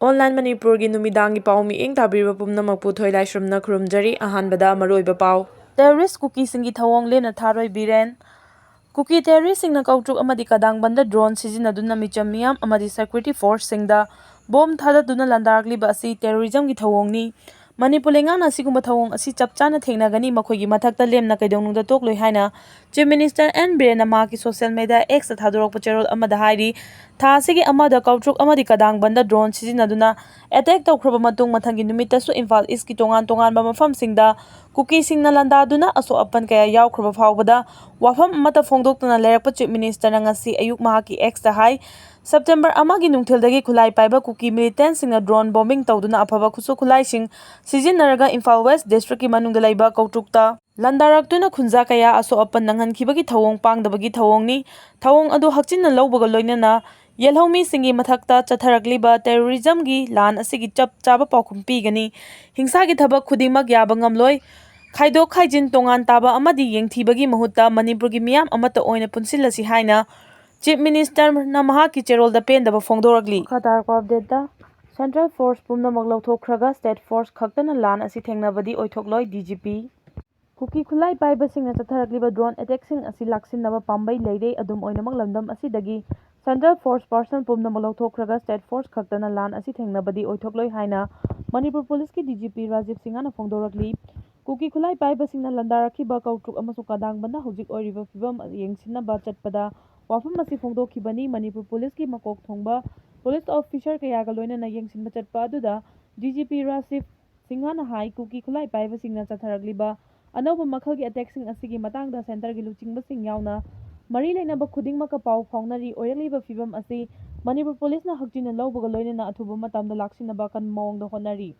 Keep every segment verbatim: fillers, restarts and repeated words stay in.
Online ꯃꯅꯤꯄꯨꯔꯒꯤ ꯅꯨꯃꯤꯗꯥꯡꯒꯤ ꯄꯥꯎ ꯃꯤꯠꯌꯦꯡ ꯇꯥꯕꯤꯔꯤꯕ ꯄꯨꯝꯅꯃꯛꯄꯨ ꯊꯣꯏꯂꯥꯏꯁ꯭ꯔꯝꯅ ꯈꯨꯔꯨꯝꯖꯔꯤ꯫ ꯑꯍꯥꯟꯕꯗ ꯃꯔꯨꯑꯣꯏꯕ ꯄꯥꯎ꯫ ꯇꯦꯔꯣꯔꯤꯁ꯭ꯠ ꯀꯨꯀꯤꯁꯤꯡꯒꯤ ꯊꯧꯑꯣꯡ ꯂꯦꯝꯅ ꯊꯥꯔꯣꯏ ꯕꯤꯔꯦꯟ꯫ ꯀꯨꯀꯤ ꯇꯦꯔꯣꯔꯤꯁ꯭ꯠꯁꯤꯡꯅ ꯀꯧꯇ꯭ꯔꯨꯛ ꯑꯃꯗꯤ ꯀꯗꯥꯡꯕꯟꯗ drone ꯁꯤꯖꯤꯟꯅꯗꯨꯅ ꯃꯤꯆꯝ ꯃꯤꯌꯥꯝ ꯑꯃꯗꯤ security forceꯁꯤꯡꯗ bomb ꯊꯥꯗꯗꯨꯅ ꯂꯥꯟꯗꯥꯔꯛꯂꯤꯕ ꯑꯁꯤ terrorismꯒꯤ ꯊꯧꯑꯣꯡꯅꯤ꯫ ꯃꯅꯤꯄꯨꯔ ꯂꯩꯉꯥꯛꯅ ꯑꯁꯤꯒꯨꯝꯕ ꯊꯧꯑꯣꯡ ꯑꯁꯤ ꯆꯞ ꯆꯥꯅ ꯊꯦꯡꯅꯒꯅꯤ, ꯃꯈꯣꯏꯒꯤ ꯃꯊꯛꯇ ꯂꯦꯝꯅ ꯀꯩꯗꯧꯅꯨꯡꯗ ꯇꯣꯛꯂꯣꯏ ꯍꯥꯏꯅ Chief Minister ꯑꯦꯟ ꯕꯤꯔꯦꯟꯅ ꯃꯍꯥꯛꯀꯤ social media Xꯇ ꯊꯥꯗꯣꯔꯛꯄ ꯆꯦꯔꯣꯜ ꯑꯃꯗ ꯍꯥꯏꯔꯤ꯫ ꯊꯥ ꯑꯁꯤꯒꯤ ꯑꯃꯗ ꯀꯧꯇ꯭ꯔꯨꯛ ꯑꯃꯗꯤ ꯀꯗꯥꯡꯕꯟꯗ drone ꯁꯤꯖꯤꯟꯅꯗꯨꯅ attack ꯇꯧꯈ꯭ꯔꯕ ꯃꯇꯨꯡ, ꯃꯊꯪꯒꯤ ꯅꯨꯃꯤꯠꯇꯁꯨ ꯏꯝꯐꯥꯜ Eastꯀꯤ ꯇꯣꯉꯥꯟ ꯇꯣꯉꯥꯟꯕ ꯃꯐꯝꯁꯤꯡꯗ ꯀꯨꯀꯤꯁꯤꯡꯅ ꯂꯥꯟꯗꯥꯗꯨꯅ ꯑꯁꯣꯛ ꯑꯄꯟ ꯀꯌꯥ ꯌꯥꯎꯈ꯭ꯔꯕ ꯐꯥꯎꯕꯗ ꯋꯥꯐꯝ ꯑꯃꯠꯇ ꯐꯣꯡꯗꯣꯛꯇꯅ ꯂꯩꯔꯛꯄ Chief Ministerꯅ ꯉꯁꯤ ꯑꯌꯨꯛ ꯃꯍꯥꯛꯀꯤ Xꯇ ꯍꯥꯏ, September ꯑꯃꯒꯤ ꯅꯨꯡꯊꯤꯜꯗꯒꯤ ꯈꯨꯠꯂꯥꯏ ꯄꯥꯏꯕ ꯀꯨꯀꯤ militantꯁꯤꯡꯅ drone bombing ꯇꯧꯗꯨꯅ ꯑꯐꯕ ꯈꯨꯠꯁꯨ ꯈꯨꯠꯂꯥꯏꯁꯤꯡ ꯁꯤꯖꯤꯟꯅꯔꯒ ꯏꯝꯐꯥꯜ West Districtꯀꯤ ꯃꯅꯨꯡꯗ ꯂꯩꯕ ꯀꯧꯇ꯭ꯔꯨꯛꯇ ꯂꯥꯟꯗꯥꯔꯛꯇꯨꯅ ꯈꯨꯟꯖꯥ ꯀꯌꯥ ꯑꯁꯣꯛ ꯑꯄꯟ ꯅꯪꯍꯟꯈꯤꯕꯒꯤ ꯊꯧꯑꯣꯡ ꯄꯥꯡꯗꯕꯒꯤ ꯊꯧꯑꯣꯡꯅꯤ꯫ ꯊꯧꯑꯣꯡ ꯑꯗꯨ ꯍꯛꯆꯤꯟꯅ ꯂꯧꯕꯒ ꯂꯣꯏꯅꯅ ꯌꯦꯜꯍꯧꯃꯤꯁꯤꯡꯒꯤ ꯃꯊꯛꯇ ꯆꯠꯊꯔꯛꯂꯤꯕ terrorismꯒꯤ ꯂꯥꯟ ꯑꯁꯤꯒꯤ ꯆꯞ ꯆꯥꯕ ꯄꯥꯎꯈꯨꯝ ꯄꯤꯒꯅꯤ꯫ ꯍꯤꯡꯁꯥꯒꯤ ꯊꯕꯛ ꯈꯨꯗꯤꯡꯃꯛ ꯌꯥꯕ ꯉꯝꯂꯣꯏ꯫ ꯈꯥꯏꯗꯣꯛ ꯈꯥꯏꯖꯤꯟ ꯇꯣꯉꯥꯟ ꯇꯥꯕ ꯑꯃꯗꯤ ꯌꯦꯡꯊꯤꯕꯒꯤ ꯃꯍꯨꯠꯇ ꯃꯅꯤꯄꯨꯔꯒꯤ ꯃꯤꯌꯥꯝ ꯑꯃꯠꯇ ꯑꯣꯏꯅ ꯄꯨꯟꯁꯤꯜꯂꯁꯤ ꯍꯥꯏꯅ Chief Ministerꯅ ꯃꯍꯥꯛꯀꯤ ꯆꯦꯔꯣꯜꯗ ꯄꯦꯟꯗꯕ ꯐꯣꯡꯗꯣꯔꯛꯂꯤ꯫ ꯃꯈꯥ ꯇꯥꯔꯛꯄ updateꯇ, central force ꯄꯨꯝꯅꯃꯛ ꯂꯧꯊꯣꯛꯈ꯭ꯔꯒ state force ꯈꯛꯇꯅ ꯂꯥꯟ ꯑꯁꯤ ꯊꯦꯡꯅꯕꯗꯤ ꯑꯣꯏꯊꯣꯛꯂꯣꯏ, D G P꯫ ꯀꯨꯀꯤ ꯈꯨꯠꯂꯥꯏ ꯄꯥꯏꯕꯁꯤꯡꯅ ꯆꯠꯊꯔꯛꯂꯤꯕ drone attackꯁꯤꯡ ꯑꯁꯤ ꯂꯥꯛꯁꯤꯟꯅꯕ ꯄꯥꯝꯕꯩ ꯂꯩꯔꯦ꯫ ꯑꯗꯨꯝ ꯑꯣꯏꯅꯃꯛ, ꯂꯝꯗꯝ ꯑꯁꯤꯗꯒꯤ central force personnel ꯄꯨꯝꯅꯃꯛ ꯂꯧꯊꯣꯛꯈ꯭ꯔꯒ state force ꯈꯛꯇꯅ ꯂꯥꯟ ꯑꯁꯤ ꯊꯦꯡꯅꯕꯗꯤ ꯑꯣꯏꯊꯣꯛꯂꯣꯏ ꯍꯥꯏꯅ ꯃꯅꯤꯄꯨꯔ ꯄꯨꯂꯤꯁꯀꯤ D G P ꯔꯥꯖꯤꯕ ꯁꯤꯡꯍꯅ ꯐꯣꯡꯗꯣꯔꯛꯂꯤ꯫ ꯀꯨꯀꯤ ꯈꯨꯠꯂꯥꯏ ꯄꯥꯏꯕꯁꯤꯡꯅ ꯂꯥꯟꯗꯥꯔꯛꯈꯤꯕ ꯀꯧꯇ꯭ꯔꯨꯛ ꯑꯃꯁꯨꯡ ꯀꯗꯥꯡꯕꯟꯗ ꯍꯧꯖꯤꯛ ꯑꯣꯏꯔꯤꯕ ꯐꯤꯕꯝ ꯌꯦꯡꯁꯤꯟꯅꯕ ꯆꯠꯄꯗ ꯋꯥꯐꯝ ꯑꯁꯤ ꯐꯣꯡꯗꯣꯛꯈꯤꯕꯅꯤ꯫ ꯃꯅꯤꯄꯨꯔ ꯄꯨꯂꯤꯁꯀꯤ ꯃꯀꯣꯛ ꯊꯣꯡꯕ ꯄꯨꯂꯤꯁ officer ꯀꯌꯥꯒ ꯂꯣꯏꯅꯅ ꯌꯦꯡꯁꯤꯟꯕ ꯆꯠꯄ ꯑꯗꯨꯗ D G P ꯔꯥꯖꯤꯕ ꯁꯤꯡꯍꯅ ꯍꯥꯏ, ꯀꯨꯀꯤ ꯈꯨꯠꯂꯥꯏ ꯄꯥꯏꯕꯁꯤꯡꯅ ꯆꯠꯊꯔꯛꯂꯤꯕ ꯑꯅꯧꯕ ꯃꯈꯜꯒꯤ attackꯁꯤꯡ ꯑꯁꯤꯒꯤ ꯃꯇꯥꯡꯗ centreꯒꯤ ꯂꯨꯆꯤꯡꯕꯁꯤꯡ ꯌꯥꯎꯅ ꯃꯔꯤ ꯂꯩꯅꯕ ꯈꯨꯗꯤꯡꯃꯛꯀ ꯄꯥꯎ ꯐꯥꯎꯅꯔꯤ꯫ ꯑꯣꯏꯔꯛꯂꯤꯕ ꯐꯤꯕꯝ ꯑꯁꯤ ꯃꯅꯤꯄꯨꯔ ꯄꯨꯂꯤꯁꯅ ꯍꯛꯆꯤꯟꯅ ꯂꯧꯕꯒ ꯂꯣꯏꯅꯅ ꯑꯊꯨꯕ ꯃꯇꯝꯗ ꯂꯥꯛꯁꯤꯟꯅꯕ ꯑꯀꯟꯕ ꯃꯑꯣꯡꯗ ꯍꯣꯠꯅꯔꯤ꯫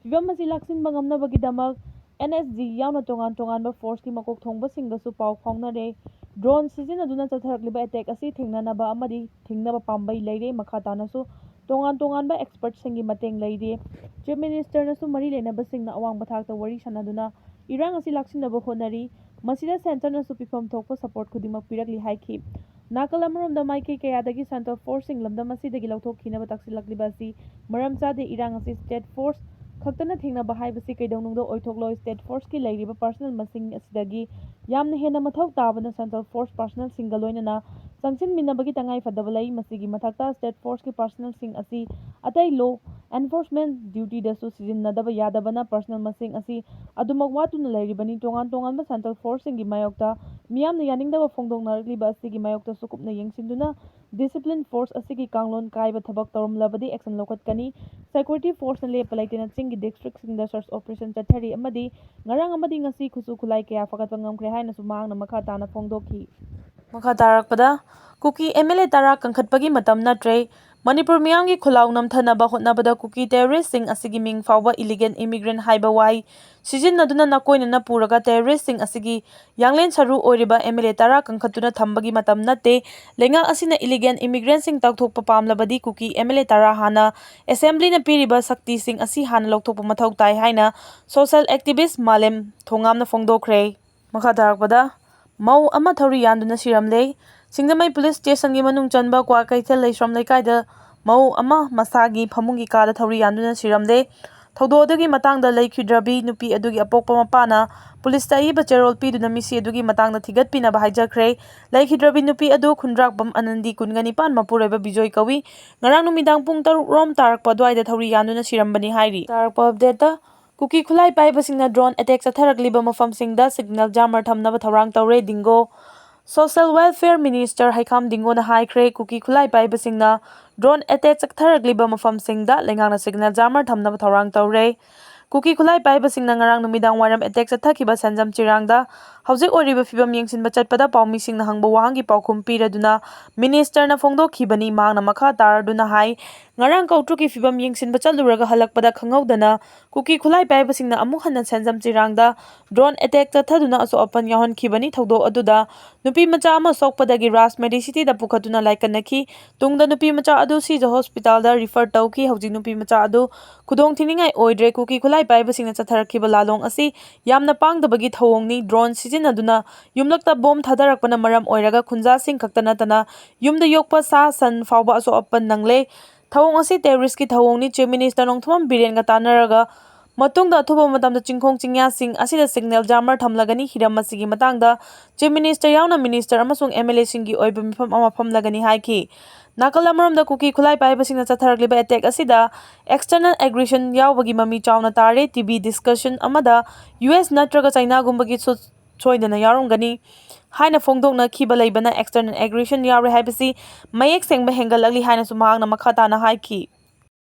ꯐꯤꯕꯝ ꯑꯁꯤ ꯂꯥꯛꯁꯤꯟꯕ ꯉꯝꯅꯕꯒꯤꯗꯃꯛ N S G ꯌꯥꯎꯅ ꯇꯣꯉꯥꯟ ꯇꯣꯉꯥꯟꯕ forceꯀꯤ ꯃꯀꯣꯛ ꯊꯣꯡꯕꯁꯤꯡꯒꯁꯨ ꯄꯥꯎ ꯐꯥꯎꯅꯔꯦ꯫ Drone ꯁꯤꯖꯤꯟꯅꯗꯨꯅ ꯆꯠꯊꯔꯛꯂꯤꯕ attack ꯑꯁꯤ ꯊꯦꯡꯅꯅꯕ ꯑꯃꯗꯤ ꯊꯤꯡꯅꯕ ꯄꯥꯝꯕꯩ ꯂꯩꯔꯦ꯫ ꯃꯈꯥ ꯇꯥꯅꯁꯨ ꯇꯣꯉꯥꯟ ꯇꯣꯉꯥꯟꯕ expertꯁꯤꯡꯒꯤ ꯃꯇꯦꯡ ꯂꯩꯔꯦ꯫ Chief Ministerꯅꯁꯨ ꯃꯔꯤ ꯂꯩꯅꯕꯁꯤꯡꯅ ꯑꯋꯥꯡꯕ ꯊꯥꯛꯇ ꯋꯥꯔꯤ ꯁꯥꯟꯅꯗꯨꯅ ꯏꯔꯥꯡ ꯑꯁꯤ ꯂꯥꯛꯁꯤꯟꯅꯕ ꯍꯣꯠꯅꯔꯤ꯫ ꯃꯁꯤꯗ centreꯅꯁꯨ ꯄꯤꯐꯝ ꯊꯣꯛꯄ support ꯈꯨꯗꯤꯡꯃꯛ ꯄꯤꯔꯛꯂꯤ ꯍꯥꯏꯈꯤ꯫ ꯅꯥꯀꯜ ꯑꯃꯔꯣꯝꯗ, ꯃꯥꯏꯀꯩ ꯀꯌꯥꯗꯒꯤ central forceꯁꯤꯡ ꯂꯝꯗꯝ ꯑꯁꯤꯗꯒꯤ ꯂꯧꯊꯣꯛꯈꯤꯅꯕ ꯇꯛꯁꯤꯜꯂꯛꯂꯤꯕ ꯑꯁꯤ ꯃꯔꯝ ꯆꯥꯗꯦ꯫ ꯏꯔꯥꯡ ꯑꯁꯤ state force ꯈꯛꯇꯅ ꯊꯦꯡꯅꯕ ꯍꯥꯏꯕꯁꯤ ꯀꯩꯗꯧꯅꯨꯡꯗ ꯑꯣꯏꯊꯣꯛꯂꯣꯏ꯫ State forceꯀꯤ ꯂꯩꯔꯤꯕ personnel ꯃꯁꯤꯡ ꯑꯁꯤꯗꯒꯤ ꯌꯥꯝꯅ ꯍꯦꯟꯅ ꯃꯊꯧ ꯇꯥꯕꯅ central force personnelꯁꯤꯡꯒ ꯂꯣꯏꯅꯅ ꯆꯪꯁꯤꯟꯃꯤꯟꯅꯕꯒꯤ ꯇꯉꯥꯏ ꯐꯗꯕ ꯂꯩ꯫ ꯃꯁꯤꯒꯤ ꯃꯊꯛꯇ, state forceꯀꯤ personnelꯁꯤꯡ ꯑꯁꯤ ꯑꯇꯩ law enforcement dutyꯗꯁꯨ ꯁꯤꯖꯤꯟꯅꯗꯕ ꯌꯥꯗꯕꯅ personnel ꯃꯁꯤꯡ ꯑꯁꯤ ꯑꯗꯨꯃꯛ ꯋꯥꯠꯇꯨꯅ ꯂꯩꯔꯤꯕꯅꯤ꯫ ꯇꯣꯉꯥꯟ ꯇꯣꯉꯥꯟꯕ central forceꯁꯤꯡꯒꯤ ꯃꯥꯌꯣꯛꯇ ꯃꯤꯌꯥꯝꯅ ꯌꯥꯅꯤꯡꯗꯕ ꯐꯣꯡꯗꯣꯛꯅꯔꯛꯂꯤꯕ ꯑꯁꯤꯒꯤ ꯃꯥꯌꯣꯛꯇꯁꯨ ꯀꯨꯞꯅ ꯌꯦꯡꯁꯤꯟꯗꯨꯅ discipline force ꯑꯁꯤꯒꯤ ꯀꯥꯡꯂꯣꯟ ꯀꯥꯏꯕ ꯊꯕꯛ ꯇꯧꯔꯝꯂꯕꯗꯤ action ꯂꯧꯈꯠꯀꯅꯤ꯫ Security forceꯅ ꯂꯦꯞꯄ ꯂꯩꯇꯅ ꯆꯤꯡꯒꯤ districtꯁꯤꯡꯗ search operation ꯆꯠꯊꯔꯤ ꯑꯃꯗꯤ ꯉꯔꯥꯡ ꯑꯃꯗꯤ ꯉꯁꯤ ꯈꯨꯠꯁꯨ ꯈꯨꯠꯂꯥꯏ ꯀꯌꯥ ꯐꯒꯠꯄ ꯉꯝꯈ꯭ꯔꯦ ꯍꯥꯏꯅꯁꯨ ꯃꯍꯥꯛꯅ ꯃꯈꯥ ꯇꯥꯅ ꯐꯣꯡꯗꯣꯛꯈꯤ꯫ ꯃꯈꯥ ꯇꯥꯔꯛꯄꯗ, ꯀꯨꯀꯤ MLA ꯇꯔꯥ ꯀꯟꯈꯠꯄꯒꯤ ꯃꯇꯝ ꯅꯠꯇ꯭ꯔꯦ꯫ ꯃꯅꯤꯄꯨꯔ ꯃꯤꯌꯥꯝꯒꯤ ꯈꯨꯜꯂꯥꯎ ꯅꯝꯊꯅꯕ ꯍꯣꯠꯅꯕꯗ ꯀꯨꯀꯤ terroristꯁꯤꯡ ꯑꯁꯤꯒꯤ ꯃꯤꯡ ꯐꯥꯎꯕ illegal immigrant ꯍꯥꯏꯕ ꯋꯥꯍꯩ ꯁꯤꯖꯤꯟꯅꯗꯨꯅ ꯅꯥꯀꯣꯏꯅꯅ ꯄꯨꯔꯒ terroristꯁꯤꯡ ꯑꯁꯤꯒꯤ ꯌꯥꯡꯂꯦꯟ ꯁꯔꯨ ꯑꯣꯏꯔꯤꯕ MLA ꯇꯔꯥ ꯀꯟꯈꯠꯇꯨꯅ ꯊꯝꯕꯒꯤ ꯃꯇꯝ ꯅꯠꯇꯦ꯫ ꯂꯩꯉꯥꯛ ꯑꯁꯤꯅ illegal immigrantꯁꯤꯡ ꯇꯥꯛꯊꯣꯛꯄ ꯄꯥꯝꯂꯕꯗꯤ ꯀꯨꯀꯤ MLA ꯇꯔꯥ ꯍꯥꯟꯅ assemblyꯅ ꯄꯤꯔꯤꯕ ꯁꯛꯇꯤꯁꯤꯡ ꯑꯁꯤ ꯍꯥꯟꯅ ꯂꯧꯊꯣꯛꯄ ꯃꯊꯧ ꯇꯥꯏ ꯍꯥꯏꯅ social activist ꯃꯥꯂꯦꯝ ꯊꯣꯉꯥꯝꯅ ꯐꯣꯡꯗꯣꯛꯈ꯭ꯔꯦ꯫ ꯃꯈꯥ ꯇꯥꯔꯛꯄꯗ, ꯃꯧ ꯑꯃ ꯊꯧꯔꯤ ꯌꯥꯟꯗꯨꯅ ꯁꯤꯔꯝꯂꯦ꯫ ꯁꯤꯡꯖꯃꯩ police stationꯒꯤ ꯃꯅꯨꯡ ꯆꯟꯕ ꯀ꯭ꯋꯥꯀꯩꯊꯦꯜ ꯂꯩꯁ꯭ꯔꯣꯝ ꯂꯩꯀꯥꯏꯗ ꯃꯧ ꯑꯃ ꯃꯁꯥꯒꯤ ꯐꯃꯨꯡꯒꯤ ꯀꯥꯗ ꯊꯧꯔꯤ ꯌꯥꯟꯗꯨꯅ ꯁꯤꯔꯝꯂꯦ꯫ ꯊꯧꯗꯣꯛ ꯑꯗꯨꯒꯤ ꯃꯇꯥꯡꯗ ꯂꯩꯈꯤꯗ꯭ꯔꯕꯤ ꯅꯨꯄꯤ ꯑꯗꯨꯒꯤ ꯑꯄꯣꯛꯄ ꯃꯄꯥꯅ policeꯇ ꯑꯏꯕ ꯆꯦꯔꯣꯜ ꯄꯤꯗꯨꯅ ꯃꯤꯁꯤ ꯑꯗꯨꯒꯤ ꯃꯇꯥꯡꯗ ꯊꯤꯒꯠꯄꯤꯅꯕ ꯍꯥꯏꯖꯈ꯭ꯔꯦ꯫ ꯂꯩꯈꯤꯗ꯭ꯔꯕꯤ ꯅꯨꯄꯤ ꯑꯗꯨ ꯈꯨꯟꯗ꯭ꯔꯥꯛꯄꯝ ꯑꯅꯟꯗꯤ, ꯀꯨꯟꯒ ꯅꯤꯄꯥꯟ, ꯃꯄꯨꯔꯣꯏꯕ ꯕꯤꯖꯣꯏ ꯀꯧꯏ꯫ ꯉꯔꯥꯡ ꯅꯨꯃꯤꯗꯥꯡ ꯄꯨꯡ ꯇꯔꯨꯛ ꯔꯣꯝ ꯇꯥꯔꯛꯄ ꯑꯗꯨꯋꯥꯏꯗ ꯊꯧꯔꯤ ꯌꯥꯟꯗꯨꯅ ꯁꯤꯔꯝꯕꯅꯤ ꯍꯥꯏꯔꯤ꯫ ꯇꯥꯔꯛꯄ updateꯇ, ꯀꯨꯀꯤ ꯈꯨꯠꯂꯥꯏ ꯄꯥꯏꯕꯁꯤꯡꯅ drone attack ꯆꯠꯊꯔꯛꯂꯤꯕ ꯃꯐꯝꯁꯤꯡꯗ signal jammer ꯊꯝꯅꯕ ꯊꯧꯔꯥꯡ ꯇꯧꯔꯦ, ꯗꯤꯡꯒꯣ꯫ Social Welfare Minister ꯍꯩꯈꯥꯝ ꯗꯤꯡꯒꯣꯅ ꯍꯥꯏꯈ꯭ꯔꯦ, ꯀꯨꯀꯤ ꯈꯨꯠꯂꯥꯏ ꯄꯥꯏꯕꯁꯤꯡꯅ drone attack ꯆꯠꯊꯔꯛꯂꯤꯕ ꯃꯐꯝꯁꯤꯡꯗ ꯂꯩꯉꯥꯛꯅ signal jammer ꯊꯝꯅꯕ ꯊꯧꯔꯥꯡ ꯇꯧꯔꯦ꯫ ꯀꯨꯀꯤ ꯈꯨꯠꯂꯥꯏ ꯄꯥꯏꯕꯁꯤꯡꯅ ꯉꯔꯥꯡ ꯅꯨꯃꯤꯗꯥꯡ ꯋꯥꯏꯔꯝ attack ꯆꯠꯊꯈꯤꯕ ꯁꯦꯟꯖꯝ ꯆꯤꯔꯥꯡꯗ ꯍꯧꯖꯤꯛ ꯑꯣꯏꯔꯤꯕ ꯐꯤꯕꯝ ꯌꯦꯡꯁꯤꯟꯕ ꯆꯠꯄꯗ ꯄꯥꯎꯃꯤꯁꯤꯡꯅ ꯍꯪꯕ ꯋꯥꯍꯪꯒꯤ ꯄꯥꯎꯈꯨꯝ ꯄꯤꯔꯗꯨꯅ ministerꯅ ꯐꯣꯡꯗꯣꯛꯈꯤꯕꯅꯤ꯫ ꯃꯍꯥꯛꯅ ꯃꯈꯥ ꯇꯥꯔꯗꯨꯅ ꯍꯥꯏ, ꯉꯔꯥꯡ ꯀꯧꯇ꯭ꯔꯨꯛꯀꯤ ꯐꯤꯕꯝ ꯌꯦꯡꯁꯤꯟꯕ ꯆꯠꯂꯨꯔꯒ ꯍꯜꯂꯛꯄꯗ ꯈꯪꯍꯧꯗꯅ ꯀꯨꯀꯤ ꯈꯨꯠꯂꯥꯏ ꯄꯥꯏꯕꯁꯤꯡꯅ ꯑꯃꯨꯛ ꯍꯟꯅ ꯁꯦꯟꯖꯝ ꯆꯤꯔꯥꯡꯗ drone attack ꯆꯠꯊꯗꯨꯅ ꯑꯁꯣꯛ ꯑꯄꯟ ꯌꯥꯎꯍꯟꯈꯤꯕꯅꯤ꯫ ꯊꯧꯗꯣꯛ ꯑꯗꯨꯗ ꯅꯨꯄꯤ ꯃꯆꯥ ꯑꯃ ꯁꯣꯛꯄꯗꯒꯤ Raj Medicityꯗ ꯄꯨꯈꯠꯇꯨꯅ ꯂꯥꯏꯀꯠꯅꯈꯤ꯫ ꯇꯨꯡꯗ ꯅꯨꯄꯤ ꯃꯆꯥ ꯑꯗꯨ ꯁꯤꯖ hospitalꯗ refer ꯇꯧꯈꯤ꯫ ꯍꯧꯖꯤꯛ ꯅꯨꯄꯤ ꯃꯆꯥ ꯑꯗꯨ ꯈꯨꯗꯣꯡ ꯊꯤꯅꯤꯡꯉꯥꯏ ꯑꯣꯏꯗ꯭ꯔꯦ꯫ ꯀꯨꯀꯤ ꯈꯨꯠꯂꯥꯏ ꯄꯥꯏꯕꯁꯤꯡꯅ ꯆꯠꯊꯔꯛꯈꯤꯕ ꯂꯥꯂꯣꯡ ꯑꯁꯤ ꯌꯥꯝꯅ ꯄꯥꯡꯗꯕꯒꯤ ꯊꯧꯑꯣꯡꯅꯤ꯫ Drone ꯁꯤꯖꯤꯟꯅꯗꯨꯅ ꯌꯨꯝꯂꯛꯇ ꯕꯣꯝ ꯊꯥꯗꯔꯛꯄꯅ ꯃꯔꯝ ꯑꯣꯏꯔꯒ ꯈꯨꯟꯖꯥꯁꯤꯡ ꯈꯛꯇ ꯅꯠꯇꯅ ꯌꯨꯝꯗ ꯌꯣꯛꯄ ꯁꯥ ꯁꯟ ꯐꯥꯎꯕ ꯑꯁꯣꯛ ꯑꯄꯟ ꯅꯪꯂꯦ꯫ ꯊꯧꯑꯣꯡ ꯑꯁꯤ terrorist ꯀꯤ ꯊꯧꯑꯣꯡꯅꯤ, Chief Minister ꯅꯣꯡꯊꯣꯝꯕꯝ ꯕꯤꯔꯦꯟꯒ ꯇꯥꯟꯅꯔꯒ ꯃꯇꯨꯡꯗ ꯑꯊꯨꯕ ꯃꯇꯝꯗ ꯆꯤꯡꯈꯣꯡ ꯆꯤꯡꯌꯥꯁꯤꯡ ꯑꯁꯤꯗ signal jammer ꯊꯝꯂꯒꯅꯤ꯫ ꯍꯤꯔꯝ ꯑꯁꯤꯒꯤ ꯃꯇꯥꯡꯗ Chief Minister ꯌꯥꯎꯅ minister ꯑꯃꯁꯨꯡ M L A ꯁꯤꯡꯒꯤ ꯑꯣꯏꯕ ꯃꯤꯐꯝ ꯑꯃ ꯐꯝꯂꯒꯅꯤ ꯍꯥꯏꯈꯤ꯫ ꯅꯥꯀꯜ ꯑꯃꯔꯣꯝꯗ ꯀꯨꯀꯤ ꯈꯨꯠꯂꯥꯏ ꯄꯥꯏꯕꯁꯤꯡꯅ ꯆꯠꯊꯔꯛꯂꯤꯕ attack ꯑꯁꯤꯗ external aggression ꯌꯥꯎꯕꯒꯤ ꯃꯃꯤ ꯆꯥꯎꯅ ꯇꯥꯔꯦ꯫ T V discussion ꯑꯃꯗ U S ꯅꯠꯇ꯭ꯔꯒ ꯆꯥꯏꯅꯥꯒꯨꯝꯕꯒꯤ ꯁꯨ-, ꯁꯣꯏꯗꯅ ꯌꯥꯎꯔꯝꯒꯅꯤ ꯍꯥꯏꯅ ꯐꯣꯡꯗꯣꯛꯅꯈꯤꯕ ꯂꯩꯕꯅ external aggression ꯌꯥꯎꯔꯦ ꯍꯥꯏꯕꯁꯤ ꯃꯌꯦꯛ ꯁꯦꯡꯕ ꯍꯦꯟꯒꯠꯂꯛꯂꯤ ꯍꯥꯏꯅꯁꯨ ꯃꯍꯥꯛꯅ ꯃꯈꯥ ꯇꯥꯅ ꯍꯥꯏꯈꯤ꯫